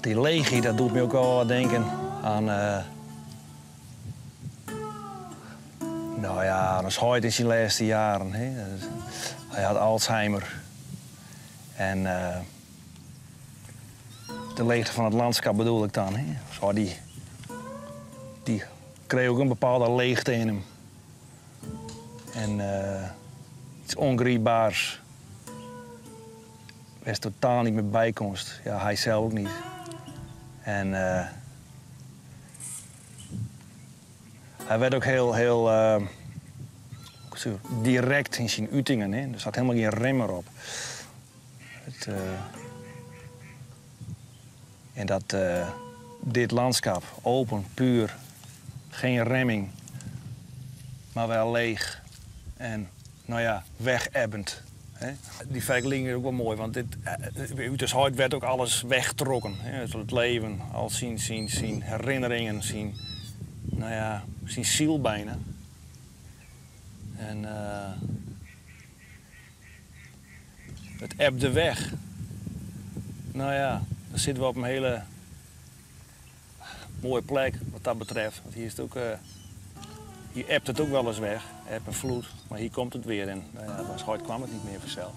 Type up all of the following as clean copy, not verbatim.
Dy leechheid, dat doet my ook al wat denken aan, nou ja, aan ús heit yn syn lêste jaren. Hy hat Alzheimer en de leegte fan it landskap bedoel ik dan. Zo dy kreeg ook in bepaalde leegte yn him. En iets ongrijpbaars. Wêr'tst totaal niet meer bykomst. Ja, hy sels ook niet. En hy werd ook heel, heel direct yn syn utingen. Hè. Der zat helemaal geen rem meer op. En dat dit landschap, open, puur, geen remming, maar wel leeg en, nou ja, wegebbend. Hè. Die vergelijking is ook wel mooi, want uit de heit werd ook alles wegtrokken. Hè. Het leven, al zijn herinneringen, nou ja, zijn ziel bijna. En het ebde weg. Nou ja, dan zitten we op een hele mooie plek wat dat betreft. Want hier is het ook, hier ebt het ook wel eens weg, eb en vloed. Maar hier komt het weer en nou ja, bij heit kwam het niet meer vanzelf.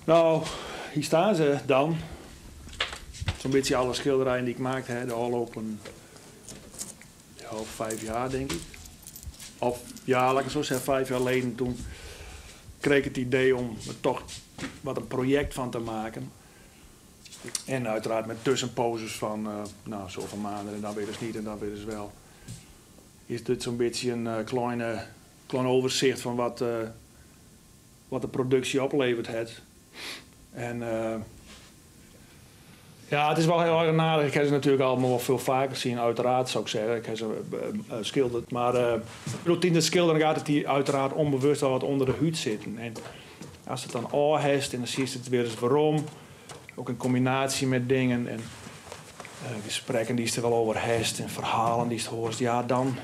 Nou, hier staan ze dan. Zo'n beetje alle schilderijen die ik maakte, hè, de afgelopen, ja, 5 jaar, denk ik. Of ja, laat ik het zo zeggen, 5 jaar geleden. Toen kreeg ik het idee om er toch wat een project van te maken. En uiteraard met tussenposes van zoveel maanden en dan weer eens niet en dan weer eens wel. Is dit zo'n beetje een klein overzicht van wat de productie oplevert het. En ja, het is wel heel erg nadelig. Ik heb ze natuurlijk allemaal wel veel vaker zien, uiteraard zou ik zeggen. Ik heb ze schilderd. Maar routine schilderen gaat het hier uiteraard onbewust al wat onder de huid zitten. En als het dan afhest en dan zie je het weer eens waarom. Ook in combinatie met dingen en gesprekken die ze er wel over hest en verhalen die ze hoort. Ja, dan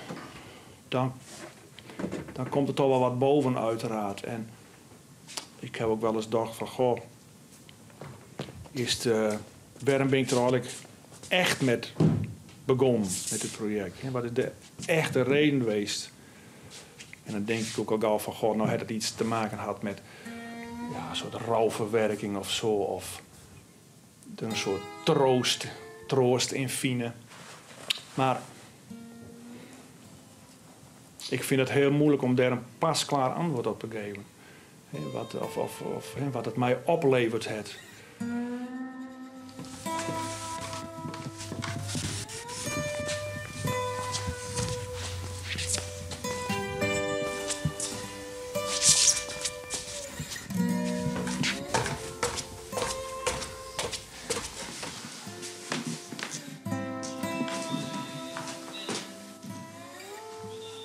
komt het toch wel wat boven uiteraard. En ik heb ook wel eens gedacht van, goh, waarom ben ik er eigenlijk echt met begonnen met het project? Hè? Wat is de echte reden geweest? En dan denk ik ook al gauw van, goh, nou had het iets te maken gehad met, ja, een soort rouwverwerking of zo. Of een soort troost in fine. Maar ik vind het heel moeilijk om daar een pasklaar antwoord op te geven. Hè, wat het mij oplevert het.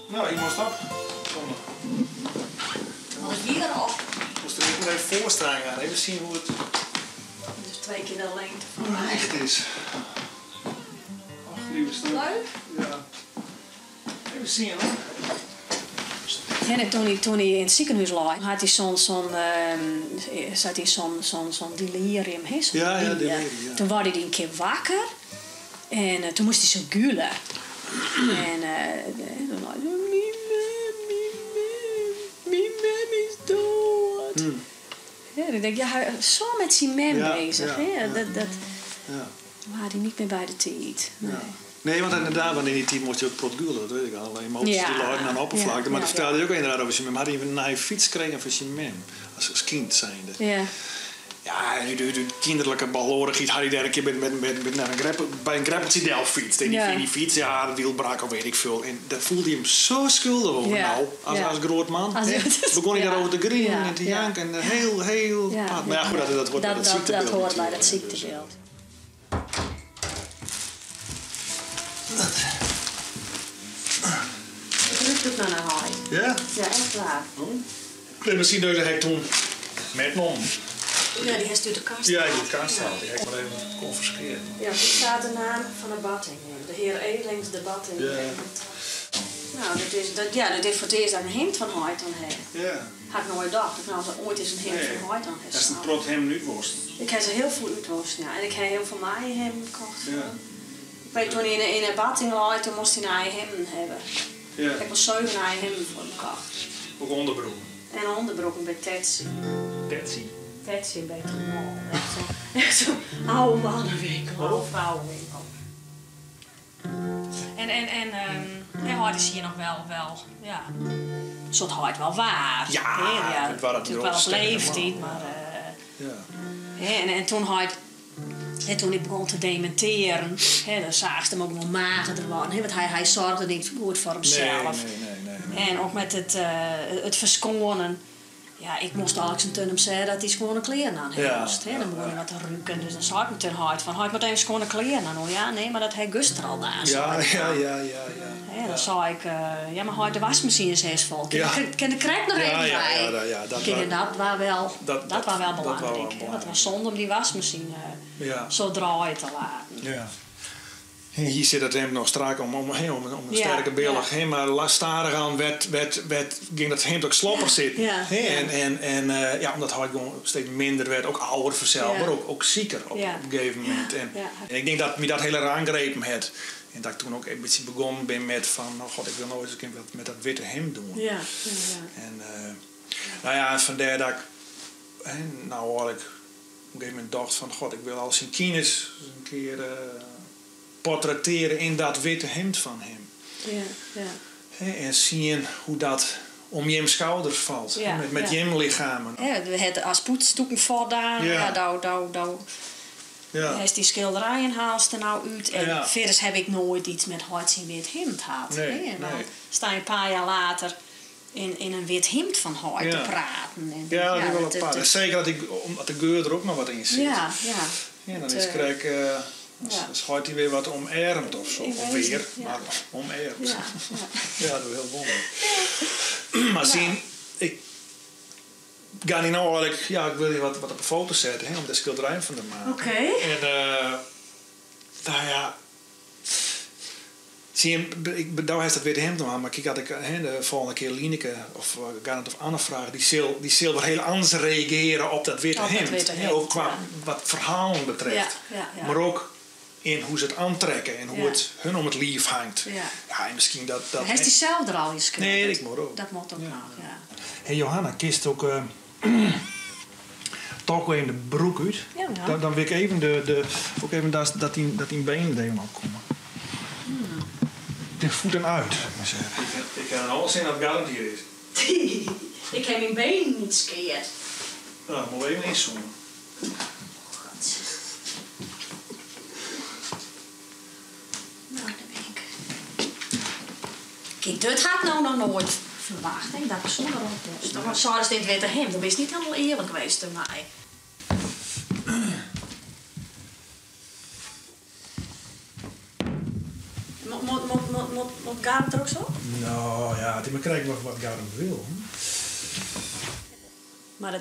Nou, ik moest op. Kom maar. Moet ik hier op? Ik moest er even voor staan gaan. Even zien hoe het... Dus 2 keer de lengte van Hoe het mij. licht is. Ach, lieve stuk. Leuk? Ja. Even zien, hoor. En toen hij in het ziekenhuis lag, had hij zo'n, zo'n zat hij zo'n, zo'n, zo'n delirium, hè? Zo'n Ja, ja, delirium. delirium, ja. Toen werd hij een keer wakker en toen moest hij zo gulen. En dan was hij, mijn mem, mijn mem, mijn mem is dood. Ja, dan denk ik, ja, hij is zo met zijn mem bezig, hè? Dat was hij niet meer bij de tijd. Nee. Nee, want inderdaad, want yn dy tiid moast je ook prot gûle, dat weet ik al. Emoties Ja. die leiden aan de oppervlakte. Ja, Maar ja, dat vertelde hij ook inderdaad over zijn mem. Had hij een nieuwe fiets gekregen van zijn mem. Als kind zijnde. Ja. Ja, en de, de kinderlijke balorigheid had hij daar een keer met naar een greppel, bij een greppeltje del fiets. En die, Ja. die fiets, ja, de wiel brak of weet ik veel. En daar voelde hij hem zo schuldig over Ja. nou, als, Ja. als groot man. Als- hè. Begon hij Ja. daarover te grienen Ja. en te Ja. janken. En heel, heel Ja. apart. Maar ja, goed, dat hoort bij dat, ziektebeeld Dat hoort bij dat natuurlijk, hè. Dus, ziektebeeld. Het ruikt ook naar een haai. Ja? Ja, echt waar. Nee, misschien dat ik toen met nom. Ja, die heeft uit de kast. Ja, die kast haalt. Die heb ik maar even confiskeerd. Ja, hier staat de naam van de Batting in. De heer Elings de Batting. Ja. Nou, dat is, dat, ja, dat is voor het eerst dat ik een hemd van Hoyt aan heb. Ja. Had ik nooit gedacht. Dat nou zo ooit eens een hemd Nee. van Hoyt aan heb. Dat is een prot hem nu worst. Ik heb ze heel veel uitworsten, ja. En ik heb heel veel mij hem gekocht. Ja. Ik weet toen in in een Batting lag, toen moest hij een eigen hemden hebben. Ja. Ik heb wel 7 eigen hemden voor hem gekocht. Ook onderbroek. En een onderbroek bij Tetsi. Tetsi. Tetsi bij het Mall. Echt zo'n echt zo'n oude mannenwinkel, oude vrouwenwinkel. En hij had is hier nog wel, ja, een soort hard wel waar. Ja, Hè, ja het waren natuurlijk wel op sterke leeftijd, mannen. maar... Ja. hè, en toen hij, hè, toen hij begon te dementeren, hè, dan zag ze hem ook wel magerder worden. Hè, want hij zorgde niet goed voor hemzelf. Nee. En ook met het verschonen. Ja, ik moest eigenlijk zijn hem zeggen dat hij schone kleren aan Ja, moest. Hè. Dan ja, begon hij ja. wat te ruiken. Dus dan zei ik meteen hard van, hij moet even schone kleren aan. Oh ja, nee, maar dat hij Guster al daar. Ja, zei ik ja, dan. ja, ja, ja. Hè, dan zei ik, ja, maar hij de wasmachine is eens vol. Kan Ja. kan de krek nog Ja, even ja, bij? ja, dat- ja, dat Kijk, en wa- dat was wel, dat- dat, dat- was wel dat was wel belangrijk. hè. Want het was zonde om die wasmachine Ja. zo draaien te laten. Ja. En hier zit het hem nog strak om een Ja, sterke billig. ja. hè, maar stadig aan werd, ging dat hemd ook slapper zitten. Ja, Hè, ja. En ja, omdat hij gewoon steeds minder werd, ook ouder vanzelf, Ja. maar ook zieker Ja. op een gegeven moment. En, Ja. en ik denk dat me dat heel erg aangrepen heeft. En dat ik toen ook een beetje begonnen ben met van, oh god, ik wil nooit eens een keer wat met dat witte hemd doen. Ja, ja, ja. En nou ja, en vandaar dat ik, hè, nou hoor ik op een gegeven moment dacht van, god, ik wil al zijn kines een keer portretteren in dat witte hemd van hem. Ja, ja. Hè, en zien hoe dat om Jim's schouders valt, Ja, hè, met ja. Jim lichamen. Ja, we hebben als poetstoeken voldaan. Ja. Ja, daar, daar, daar. Ja. Hij is die schilderijen haalt er nou uit. En Ja. verder heb ik nooit iets met hart in wit hemd gehad. Nee, hè. En dan nee. sta je een paar jaar later in een wit hemd van hart Ja. te praten. En, Ja, dat is wel apart. En Zeker dat ik, omdat de geur er ook nog wat in zit. Ja, ja. Ja, dan Het, is krijg, ja. dan schijt hij weer wat omarmd of zo. Ik Of weet weer, het, ja. maar omarmd. Ja, ja. Ja, dat is heel wonderlijk. Maar zien, ik ga niet nou eigenlijk, ja, ik wil hier wat op een foto zetten, hè, om de schilderij van te maken. Oké. En nou ja, zie je, ik, daar heeft dat weer de hemd aan, maar ik had ik, hè, de volgende keer Lineke of Garnet of Anne vragen, die zal weer heel anders reageren op dat witte Op dat hemd. witte hè, hemd, ook qua ja. wat verhalen betreft. Ja, ja, ja. Maar ook in hoe ze het aantrekken en hoe Ja. het hun om het lief hangt. Ja. Ja, en misschien dat Hij is die zelf er al eens Nee, ik moet ook. Dat moet ook Ja. nog, ja. Hey Johanna, kist ook toch even de broek uit. Ja, ja. Dan wil ik even ook even dat die benen er even opkomen. De voeten uit. moet ik zeggen. Ik heb alles in dat garant hier is. ik heb mijn benen niet skeerd. Nou, moet even inzoomen. God. Nou, daar ben ik. Kijk, dit had ik nou nog nooit verwacht, hè, dat ik zo erop moest. Dan zouden ze dit witte hemd. Dat is niet helemaal eerlijk geweest tegen mij. Moet Garant er ook zo? Nou ja, het is maar kijken wat Garant wil. hè. Maar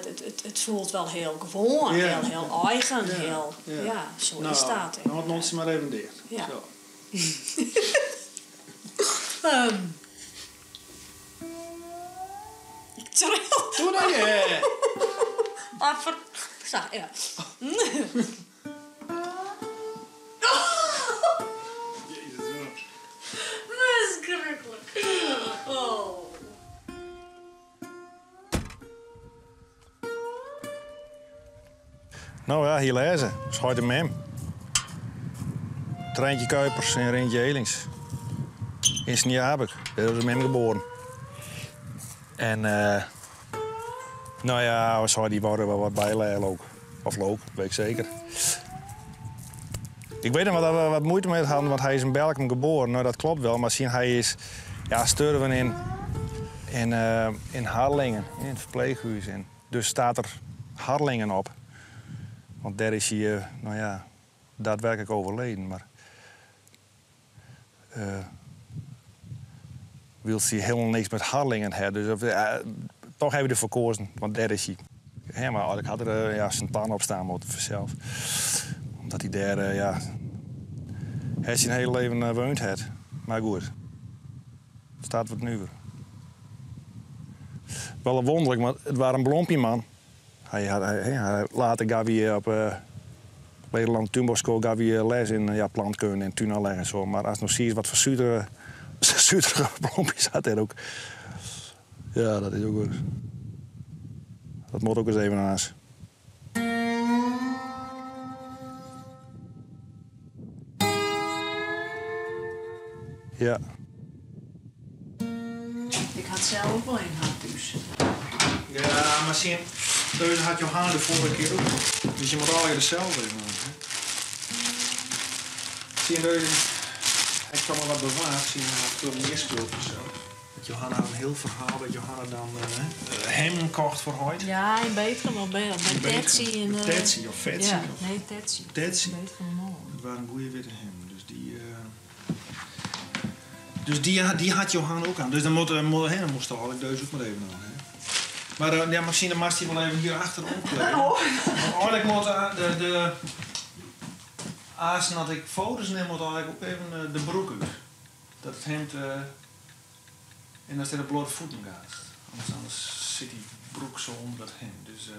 het voelt wel heel gewoon, Ja. heel eigen. Ja, Heel, ja. ja, zo Nou, is dat. hè. Dan had ons maar even dicht. Ja. Zo. Ik tril. Doe nou je! Ah, Zo, ja. Verschrikkelijk. Oh. Nou ja, hier lezen. Schuit hem hem. Trijntje Kuipers en Rintje Elings. In Sint Jabik, dêr is mem geboren. En no ja, we sei dy wou der wol wat by lêle ook. Of look, weet ik zeker. Ik weet nog wel dat we wat moeite mee hadden, want hij is in Belkum geboren. Nou, dat klopt wel, maar zien, hij is ja, sterven in, in, in Harlingen, in het verpleeghuis. En dus staat er Harlingen op. Want daar is hij, nou ja, daadwerkelijk overleden. Maar wil hij helemaal niks met Harlingen hebben. Dus toch hebben we ervoor gekozen, want daar is hij. Ja, maar ik had er ja, zijn pan op staan moeten vanzelf. Omdat hij daar ja, hij zijn hele leven woont heeft. Maar goed, het staat wat nieuwer. Wel een wonderlijk, maar het was een blompje man. Hij had, hij, hij, later gaf hij op Nederland Tuinbouwschool gaf hij les in ja, plantkunde en tuinaanleg en zo. Maar als je nog ziet wat voor zuurige blompjes had hij ook. Ja, dat is ook goed. Dat moet ook eens even naast. Ja. Ik had zelf ook wel een gehad thuis. Ja, maar zie, deze had Johanna de vorige keer ook. Dus je moet altijd dezelfde doen. Hè? Zie je, deze, ik kan maar wat bewaard, zie je, maar veel meer speelt zelf. Dat Johanna had een heel verhaal dat Johanna dan hem kocht voor Hoyt. Ja, in Beethoven, wel bij Tetsi en, Tetsi of Vetsi. Ja, nee, Tetsi. Tetsi. Beethoven wel. Dat waren een goede witte hem. Dus die had Johanna ook aan. Dus dan dan moest toch eigenlijk deze ook maar even aan. Hè? Maar ja, misschien dan mag hij wel even hier achter omkleden. Oh. Want eigenlijk moet de als dat ik foto's neem, moet eigenlijk ook even de broek uit. Dat het hemd. En dan zit er blote voeten gaat. Anders zit die broek zo onder dat hemd. Dus,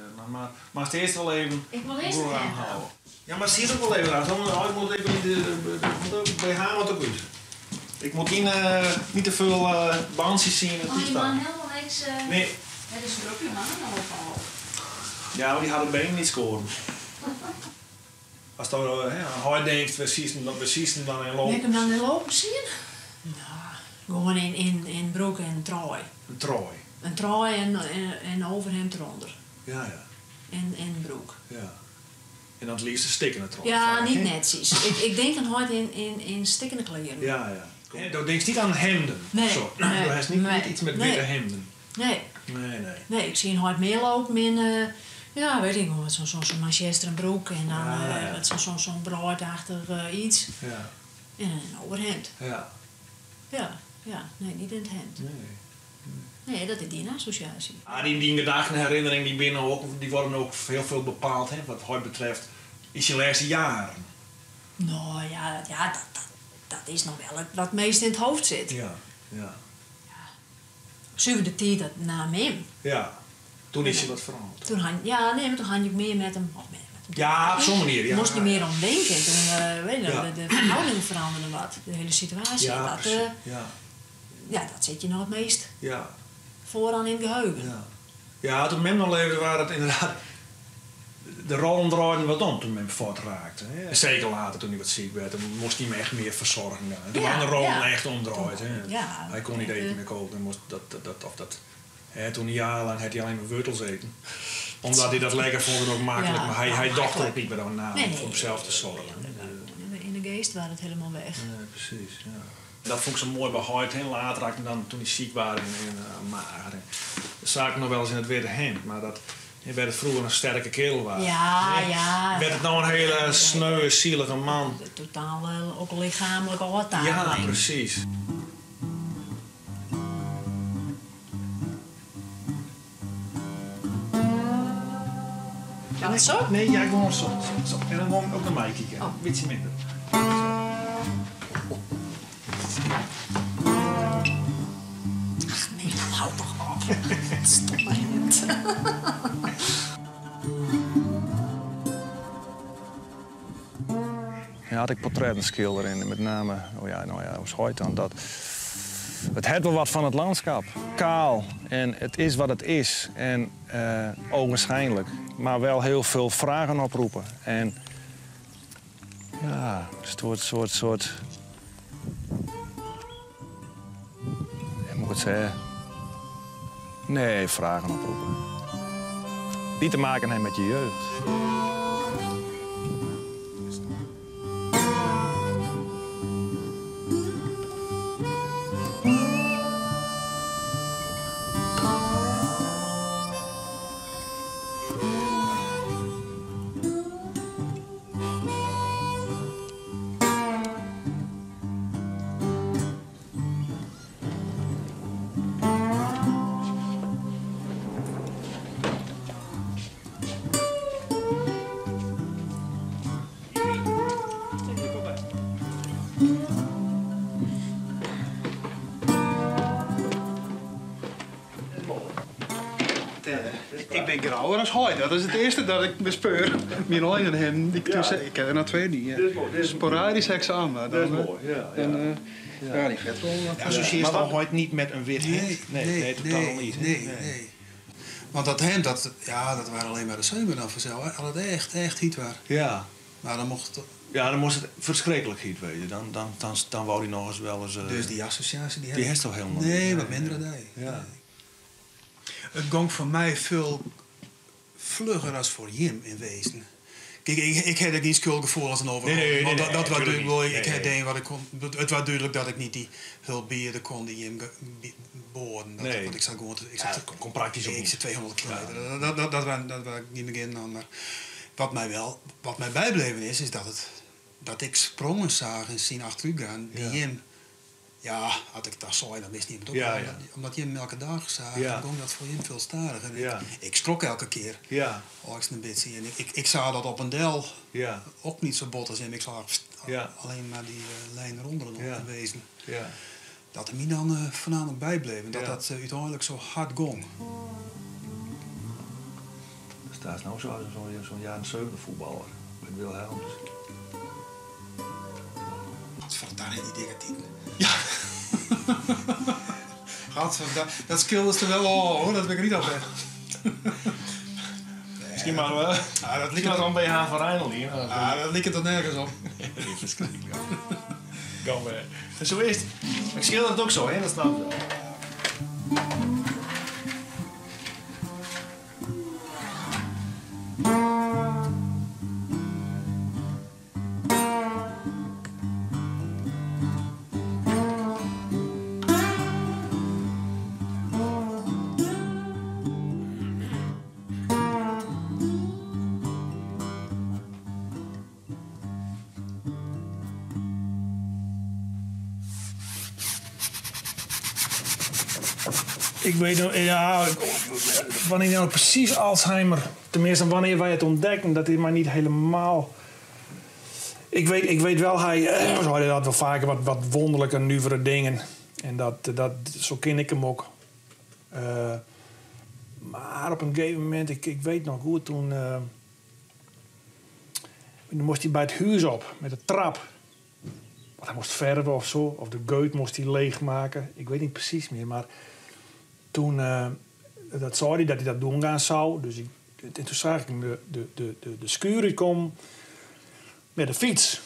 maar het eerst wel even Ik wil eerst broek het hemd aanhouden. Ja, maar zie het ook wel even aan. Dan, ik moet even de BH moet ook uit. Ik moet niet te veel bandjes zien en Oh, je toestaan. mag helemaal niks. Nee. Het is er ook je man al op. Ja, maar die hadden benen niet scoren. Als dan hij denkt, we zien dan in lopen. Heb ik hem dan in lopen zien? Nou, gewoon in broek en trui. Een trui? Een trui en overhemd eronder. Ja, ja. En broek. Ja. En dan het liefst een stikkende trui. Ja, vaak, niet hè? netjes. Ik denk aan hij in stikkende kleren. Ja, ja. Hè, dan denk je niet aan hemden. Nee, Zo. nee, Dat is nee, niet iets met nee. witte hemden. Nee. Nee, nee. Nee, ik zie hem meer lopen in, ja, weet ik wel, zo'n manchester en broek en dan, Ja, ja. zo'n broodachtig iets. Ja. En een overhemd. Ja. Ja, ja, nee, niet in het hemd. Nee. Nee, dat is die associatie. Ah, die gedachten en herinneringen die binnen ook, die worden ook heel veel bepaald, hè, wat hij betreft, is je laatste jaren. Nou ja, ja, dat is nog wel het wat meest in het hoofd zit. Ja, ja. Zuiver de tijd dat na hem. Ja, toen is hij wat veranderd. Toen had, ja, nee, maar toen had je meer met hem. Of met hem. Ja, op zo'n manier. Ja. Moest niet meer om denken. Toen, weet je, Ja. de verhouding veranderde wat. De hele situatie. Ja, precies. Ja. Ja, dat zit je nog het meest Ja. vooraan in het geheugen. Ja. Ja, toen mem nog leefde waren het inderdaad... De rollen draaiden wat om toen mem voort raakte. Hè. Zeker later toen hij wat ziek werd, toen moest hij me echt meer verzorgen. Ja. Toen Ja, waren de rollen ja. echt omdraaid. Hè. Ja. Hij kon niet eten meer koken. Moest dat, dat, dat, of dat. Hè, toen een jaar lang had hij alleen maar wortels eten. Omdat hij dat lekker vond en ook makkelijk. Ja, maar hij dacht er makkelijk. ook niet meer aan na Nee, om nee. voor hemzelf te zorgen. Nee, in de geest waren het helemaal weg. Ja, precies. Ja. Dat vond ik zo mooi bij Hoyt. Hè. Later raakte ik dan, toen hij ziek was en mager. En dat zag ik nog wel eens in het witte hemd. Maar dat werd het vroeger een sterke kerel was. Ja, Hè? ja. Werd het nou een hele sneuwe, zielige man. Totaal ook lichamelijk aftakeling. Ja, precies. Ja, zo? Nee, ja, gewoon zo, zo, zo. En dan gewoon ook naar mij kijken. Oh. Een beetje minder. Ach nee, dat houdt toch op. Stop maar het. Ja, had ik portretten schilderen en met name, oh ja, nou ja, hoe schooit dan dat? Het heeft wel wat van het landschap. Kaal en het is wat het is en ogenschijnlijk, maar wel heel veel vragen oproepen. En ja, Ja, soart, soart, soart. Ja, moet ik het zeggen? Nee, vragen oproepen. Die te maken hebben met je jeugd. Ik bin grouwer as heit, dat is it earste dat ik bespeur. Myn eigen himden, ik, ja. ik ken der noch twee die. Sporadysk ha ik se oan, mar dan, Dat is moai, ja. Dan, ja, dy fetrol. Associeerst al heit niet met in wit himd? Nee, Nee, nee, totaal nee, niet. Nee, nee. Want dat hemd, dat, ja, dat waren alleen maar de zomer dan vanzelf. Hè. Als het echt, echt heet was. Ja. Maar dan mocht het... Ja, dan moest het verschrikkelijk heet wezen. Dan, dan, dan, dan wou hij nog eens wel eens... Dus die associatie... Die, Die heeft toch helemaal Nee, niet? wat minder dan die. Ja. Nee. Het gong voor mij veel vlugger als voor Jim in wezen. Kijk, ik had ook geen schuldgevoel als een overgang. Nee, nee, nee, Want nee, dat was tuurlijk duidelijk. niet. Ik Nee, had nee. ding wat ik kon, het was duidelijk dat ik niet die hulp bieden kon die Jim boren. Dat, Nee. Want ik zat gewoon te, ik Ja, zat dat kon praktisch ook Ik niet. zit 200 kilometer. Dat was ik niet beginnen aan. Maar wat mij wel, wat mij bijbleven is, is dat, het, dat ik sprongen zag en zien achteruit gaan. Die Ja. Jim, ja, had ik dat zo, dat wist niemand ook. Ja, wel. ja. Omdat Jim elke dag zag, Ja. dan ging dat voor Jim veel stadiger. En Ja. ik schrok elke keer. Ja, Als ik een beetje. En ik zag dat op een del ja, ook niet zo bot als Jim. Ik zag Ja. alleen maar die lijn eronder nog Ja. in wezen. ja. Dat er mij dan voornamelijk bijbleef. En dat Ja. dat uiteindelijk zo hard gong. Er staat nou zo'n jaren 70 voetballer met Wilhelmus. Gadverdamme, die dikke titel. Ja. Gadverdamme, dat schilderde wel al, hoor. Dat ben ik niet af. Misschien maar wel. Ah, dat Misschien liep maar dan bij haar van Rijnel hier. Ah, dat liep er nergens op. Nee, verschrikkelijk. Kom maar. En zo is het. Ik schilder het ook zo, hè? Dat snap je wel. Ik weet nog, ja, wanneer nou precies Alzheimer, tenminste wanneer wij het ontdekten, dat is maar niet helemaal. Ik weet wel, hij zo hij had wel vaker wat wonderlijke, nuevere dingen. En zo ken ik hem ook. Maar op een gegeven moment, ik weet nog goed, toen moest hij bij het huis op, met de trap. Want hij moest verven of zo, of de geut moest hij leegmaken. Ik weet niet precies meer, maar toen dat zei hij dat hij dat doen gaan zou. Dus en toen zag ik hem de schuur uitkomen met de fiets.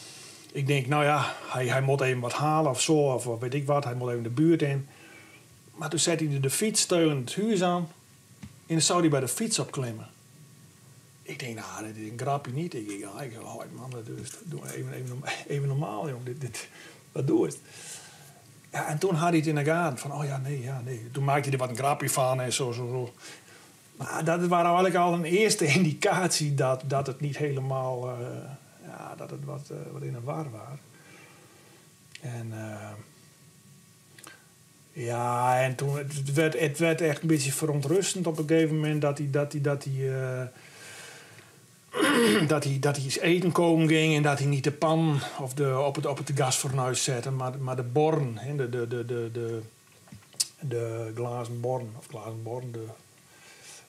Ik denk, nou ja, hij moet even wat halen of zo, of weet ik wat. Hij moet even de buurt in. Maar toen zette hij de fiets tegen het huis aan. En dan zou hij bij de fiets opklimmen. Ik denk, nou, dit is een grapje niet. Ik denk, ja, ik zeg, oh, man, dat is, doe even normaal, jong. Wat doe je? Ja, en toen had hij het in de gaten. Van, oh ja, nee, ja, nee. Toen maakte hij er wat een grapje van en zo, zo, zo. Maar dat was eigenlijk al een eerste indicatie dat het niet helemaal... ja, dat het wat in de war was. En ja, en toen... Het werd echt een beetje verontrustend op een gegeven moment dat hij, dat hij, dat hij, dat hij, dat hij eens eten komen ging en dat hij niet de pan of de, op het gasfornuis zette, maar de born, hè, de glazen born, of glazen born,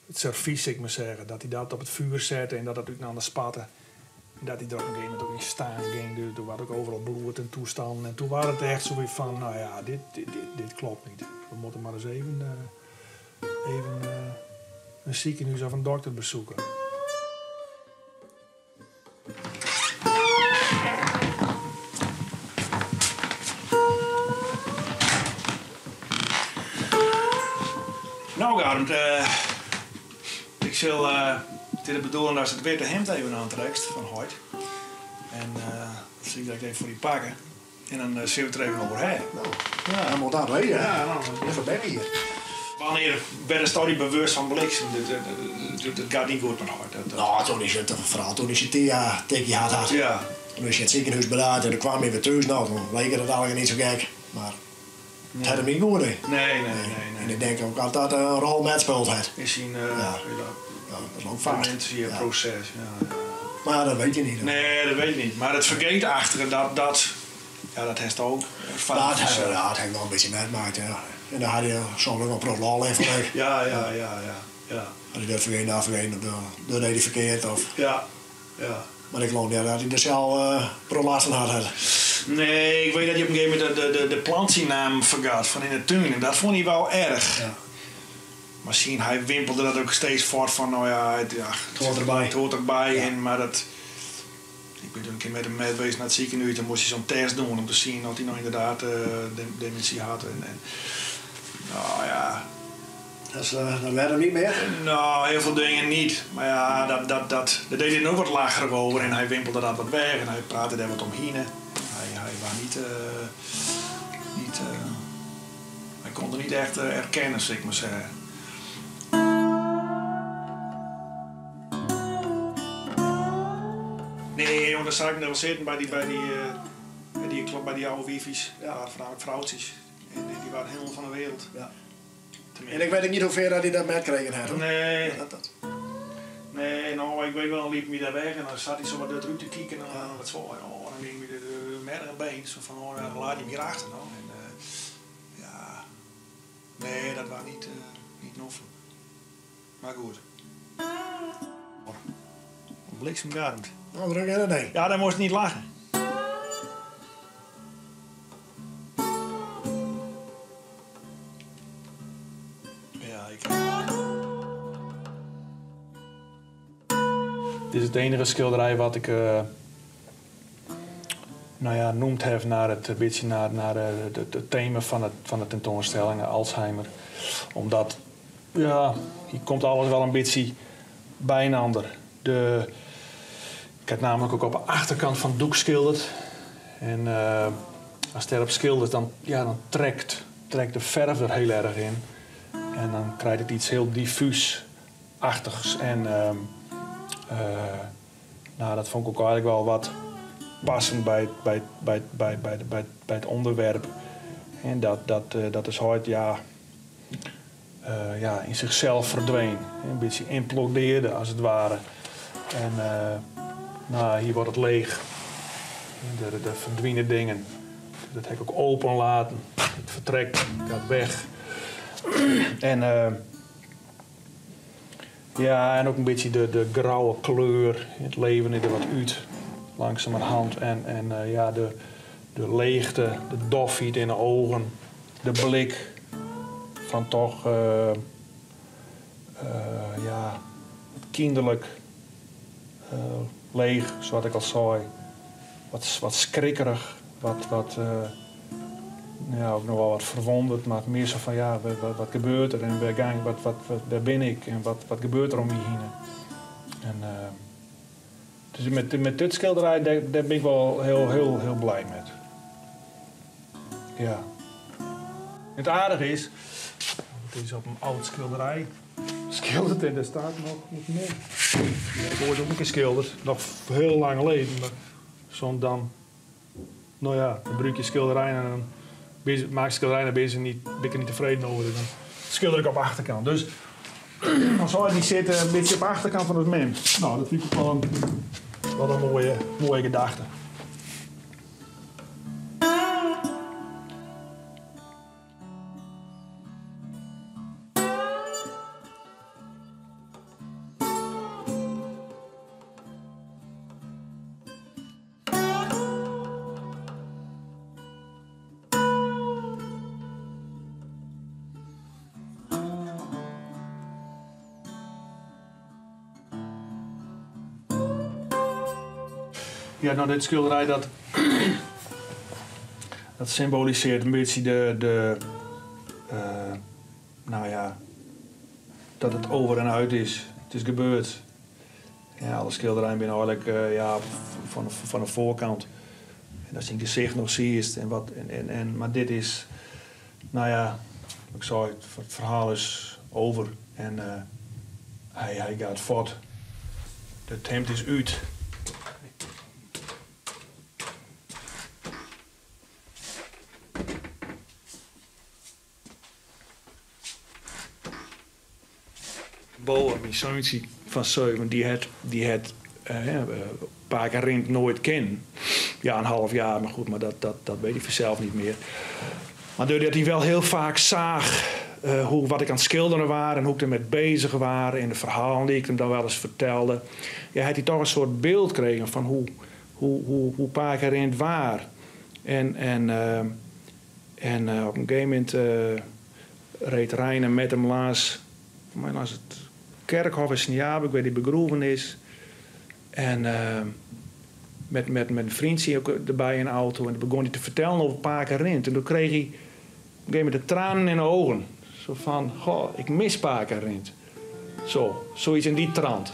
het servies, ik maar zeggen, dat hij dat op het vuur zette en dat dat natuurlijk naar de spatten. En dat hij er op een gegeven moment ook in staan ging. Dus toen was ook overal bloed en toestanden. En toen was het echt zo weer van, nou ja, dit klopt niet. We moeten maar eens even een ziekenhuis of een dokter bezoeken. Garmt, ik sil it is de bedoeling datst it witte himd even oantrekst fan heit. En dat sil ik direkt even foar dy pakke. En dan sille we it der even oer ha. No, ja, dan moat dat wêze. Ja, dan. Lekker ben hier. Wannear wurdst dy bewust fan bliksem? Dit giet net goed mei heit. No, toen is it, foaral toen is it dy tikje had had. Ja. Toen is it it sikehûs bedarre en toen kwam hy wer thús. No, toen like it allegear net sa gek. Mar it hat him net goed dien. Nee, nee, nee. En ik denk ook dat dat in rol metspylde hat. Yn syn Ja. Ja, dat loopt vast. demintieproces. Ja. Ja. Mar dat witte je net. Nee, dat wit je net. Mar it fergeetachtige, dat, ja, dat hast ek erfaren. Dat ha, ja, dat ha ik wol in bytsje metmakke, ja. En dêr hat hy soms ek wol in protte lol yn fan ek. Ja. As hy dat fergeet, dat fergeet, of dat die hy ferkeard. Of... Ja. Mar ik leau net dat hy der sels protte lêst fan hat. Nee, ik wit dat hy op in gegeven momint de plant syn namme fergat fan yn de tún. En dat fûn hy wol erch. Ja. Mar syn, hy wimpelde dat ek steeds fuort fan, no ja, it, ja, It heart derby. It heart derby. Ja. En, mar dat, ik bin toen in kear mei him mei west nei it sikehûs, dan moast hy sa'n test dwaan om te sjen oft hy no ynderdaad demintsy hat. En, no ja. Dat is, dat werd him net mear? No, hiel folle dingen net. Mar ja, dat die hy dan ek wat lacherich oer en hy wimpelde dat wat weg en hy prate dêr wat omhinne. Hy wie net, hy koe it net echt erkenne, sil ik mar sizze. Nee, want dan zag ik nog wel zitten bij die oude wiefies. Ja. Dat waren voornamelijk vrouwtjes. En die waren helemaal van de wereld. Ja. Tenminste. En ik wit ek net hoefier dat hy dat metkrigen hat. Hoor. Nee. Dat. Nee, no, ik wit wol, dan liep hy dêr weg en dan siet hy sa wat derút te kieken en dan wat sa. Oh, dan gie my de merch en been. Sa fan, oh, dan lit hy my achter. No. En, ja, nee, dat wie net noflik. Mar goed. Bliksem garmt. Nou, druk in het ding. Ja, dêr moast net lache. Ja, ik. Dit is it iennige skilderij wat ik no ja, neamd ha nei it bytsje nei it tema fan de tentoanstelling, Alzheimer. Omdat, ja, hjir komt alles wol in bytsje byinoar. Ik ha namentlik ek op de achterkant fan it doek skildere. En ast dêrop skilderest, dan, ja, dan trekt de ferve der hiel erch yn. En dan krijt it yts hiel diffús-achtichs. En no, dat fûn ik ek eigentlik wol wat passen by it ûnderwerp. En dat is heit, ja, yn sichsels ferdwûn. In bytsje ymplodearre, as it ware. En no, hjir wurdt it leech. Der ferdwine dingen. Dat ha ik ek iepen litten. It fertrekt, giet weg. En ja, en ek in bytsje de grauwe kleur. It libben is der wat út, langsumerhân. En ja, de leechte, de dofheid yn de eagen, de blik fan toch ja, kinderlik leech, sa ik al sei. Wat skrikkerich, wat ja, ek noch wol wat ferwûndere, mar mear sa fan ja, wat gebeurt der en wêr gean ik, wêr bin ik en wat gebeurt der om my hinne. En dus mei dit skilderij, dêr bin ik wol hiel, hiel, hiel bliid mei. Ja. It aardige is, it is op in âld skilderij skildere en dêr stiet noch mear. Ik ha ek in kear skildere, noch hiel lang lyn, mar soms dan, no ja, dan brûke je skilderij en dan maak skilderij en dan bin ik der net tefreden oer. Dan skilder ik op de achterkant. Dus dan sil dy sitte in bytsje op de achterkant fan it mem. No, dat fyn ik wol in moaie gedachte. Ja, no, dit skilderij dat symbolisearret in bytsje de no ja, Dat it over en uit is. It is gebeurd. Ja, alle skilderijen binne eigenlik ja, fan de foarkant. En datst syn gesicht noch siest en wat. En, mar dit is, no ja, ik sei, it ferhaal is over. En hy giet fuort. It himd is út. Bowe, myn seuntsje fan seuven, dy hat, dy hat pake Rint noait kennen. Ja, in half jaar, mar goed, mar dat, dat, dat weet hij vanzelf niet meer. Maar doordat hij wel heel vaak zag hoe, wat ik aan het schilderen was en hoe ik ermee bezig was en de verhalen die ik hem dan wel eens vertelde, ja, had hij toch een soort beeld gekregen van hoe pake Rint was. En op een gegeven moment reed Reine met hem langs, voor mij langs het kerkhof in Sint-Jabik, waar hij begroeven is. En met een vriendje ook erbij in de auto. En toen begon hij te vertellen over pake Rint. En toen kreeg hij op een gegeven moment de tranen in de ogen. Zo van, goh, ik mis pake Rint. Zo, zoiets in die trant.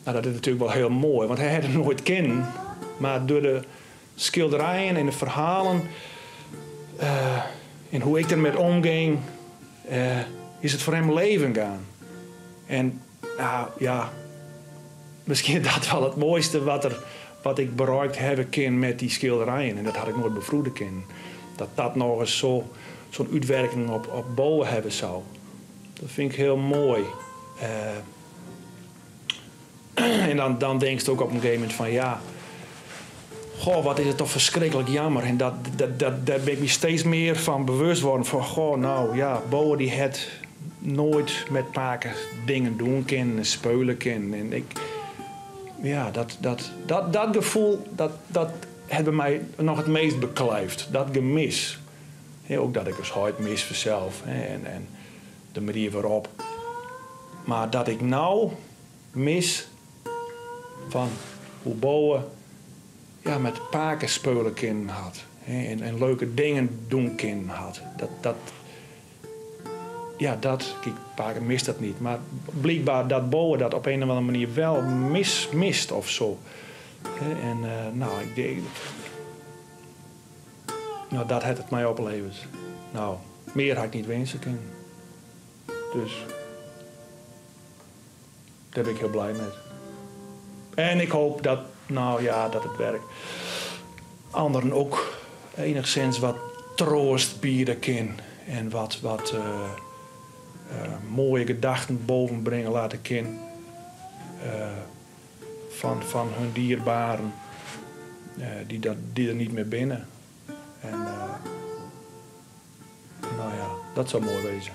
Nou, dat is natuurlijk wel heel mooi, want hij had hem nooit kennen. Maar door de schilderijen en de verhalen en hoe ik ermee omging, is het voor hem leven gaan. En nou, ja, misschien dat wel het mooiste wat ik bereikt heb kan met die schilderijen. En dat had ik nooit bevroeden kunnen. Dat dat nog eens zo'n uitwerking op Bowe hebben zou. Dat vind ik heel mooi. En dan denk je ook op een gegeven moment van ja, goh, wat is het toch verschrikkelijk jammer. En daar ben ik me steeds meer van bewust worden. Van goh, nou ja, Bowe die het nooit met pake dingen doen kunnen, speulen kunnen. En ik, ja, dat gevoel, dat het bij mij nog het meest beklijft. Dat gemis. Hè, ook dat ik eens huid mis vanzelf. Hè, en de manier waarop. Maar dat ik nou mis van hoe Bowe, ja, met pake speulen kunnen had. Hè, en leuke dingen doen kunnen had. Dat, dat, ja, dat, kijk, pake mist dat niet. Maar blijkbaar dat Bowe dat op een of andere manier wel mist of zo. Hè, en nou, ik denk, nou, dat heeft het mij opleverd. Nou, meer had ik niet wensen kunnen. Dus daar ben ik heel blij mee. En ik hoop dat het werk anderen ook enigszins wat troost bieden kan. En wat mooie gedachten bovenbrengen laten kan. Van hun dierbaren die er niet meer binnen. En dat zou mooi wezen.